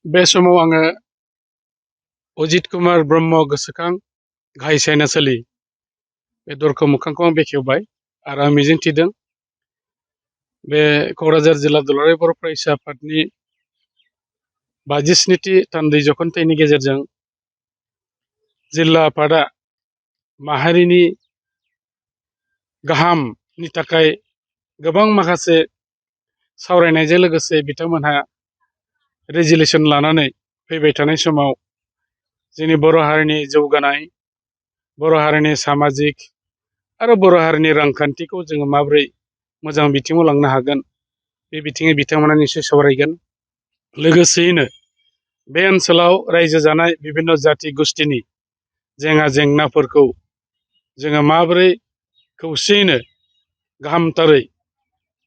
बे समाव आङो अजित कुमार ब्रह्म गोसोखां गाहाय सायनासालि बे दरखौ मोखांखौ आं बेखेवबाय आरो आं मिजिंथिदों बे क'क्राझार जिल्ला दुलाराय बर' फरायसा आफादनि 57थि थान्दै जखनथाइनि गेजेरजों जिल्ला आफादा माहारिनि गाहामनि थाखाय गोबां माखासे सावरायनायजों लोगोसे बिथांमोनहा रेजुलेसन लानानै फैबाय थानाय समाव जोंनि बर' हारिनि जौगानाय, बर' हारिनि सामाजिक आरो बर' हारिनि रांखान्थिखौ जोङो माबोरै मोजां बिथिङाव लांनो हागोन बे बिथिङै बिथांमोना निश्चय सावरायगोन। लोगोसेयैनो बे ओनसोलाव रायजो जानाय बिभिन्न जाथि गोष्ठिनि जेंनाफोरखौ जोङो माबोरै खौसेयैनो गाहामथारै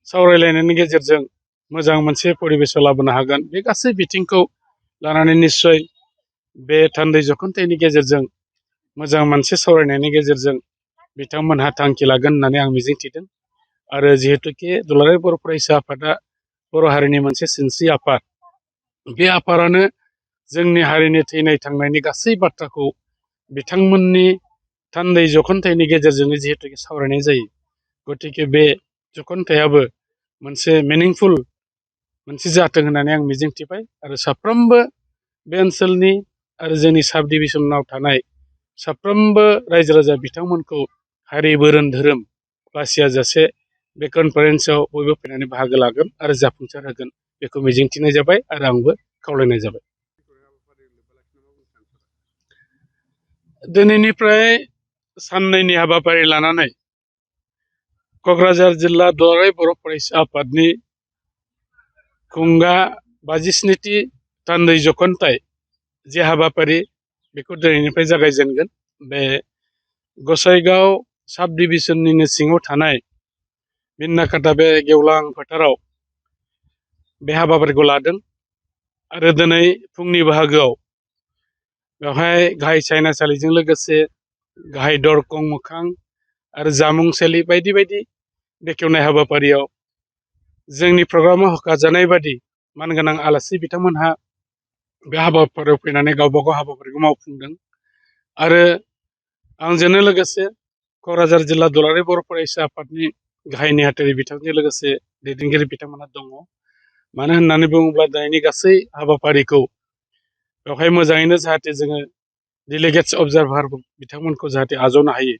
सावरायलायनायनि गेजेरजों मोजां मोनसे परिबेसाव लाबोनो हागोन, बे गासै बिथिंखौ लानानै निश्चय बे थान्दै जखनथाइनि गेजेरजों मोजां मोनसे सावरायनायनि गेजेरजों बिथांमोनहा थांखि लागोन होननानै आं मिजिंथिदों। आरो जिहेतुके दुलाराय बर' फरायसा आफादा बर' हारिनि मोनसे सिनस्रि आफाद, बे आफादानो जोंनि हारिनि थैनाय थांनायनि गासै बाथ्राखौ बिथांमोननि थान्दै जखनथाइनि गेजेरजोंनो जिहेतुके सावरायनाय जायो। गतिके बे जखनथाइयाबो मोनसे मिनिंफुल मोनसे जाथों होननानै आं मिजिंथिबाय आरो साफ्रोमबो बे ओनसोलनि आरो जोंनि साब डिभिजनाव थानाय साफ्रोमबो रायजो राजा बिथांमोनखौ हारि बोरोन धोरोम बासियाजासे बे कनफारेन्सआव बयबो फैनानै बाहागो लागोन आरो जाफुंसार होगोन बेखौ मिजिंथिनाय जाबाय आरो आंबो खावलायनाय जाबाय। दिनैनिफ्राय साननैनि हाबाफारि लानानै क'क्राझार जिल्ला दुलाराय बर' फरायसा आफादनि खुंगा 57थि थान्दै जखनथाइ जे हाबाफारि बेखौ दिनैनिफ्राय जागायजेनगोन। बे गसाइगाव साब डिभिजननिनो सिङाव थानाय बिन्नाखाता बे गेवलां फोथाराव बे हाबाफारिखौ लादों आरो दिनै फुंनि बाहागोआव बेवहाय गाहाय सायनासालिजों लोगोसे गाहाय दरखं मोखां आरो जामुंसालि बायदि बायदि बेखेवनाय हाबाफारियाव जोंनि प्रग्रामाव होखाजानाय बादि मानगोनां आलासि बिथांमोनहा बे हाबाफारियाव फैनानै गावबा गाव हाबाफारिखौ मावफुंदों आरो आंजोंनो लोगोसे क'क्राझार जिल्ला दुलाराय बर' फरायसा आफादनि गाहाय नेहाथारि बिथांजों लोगोसे दैदेनगिरि बिथांमोनहा दङ। मानो होननानै बुङोब्ला दिनैनि गासै हाबाफारिखौ बेवहाय मोजाङैनो जाहाथे जोङो डेलिगेट्स अबजारभार बिथांमोनखौ जाहाथे आजावनो हायो,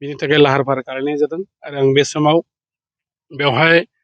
बिनि थाखाय लाहार फाहार खालामनाय जादों आरो आं बे समाव बेवहाय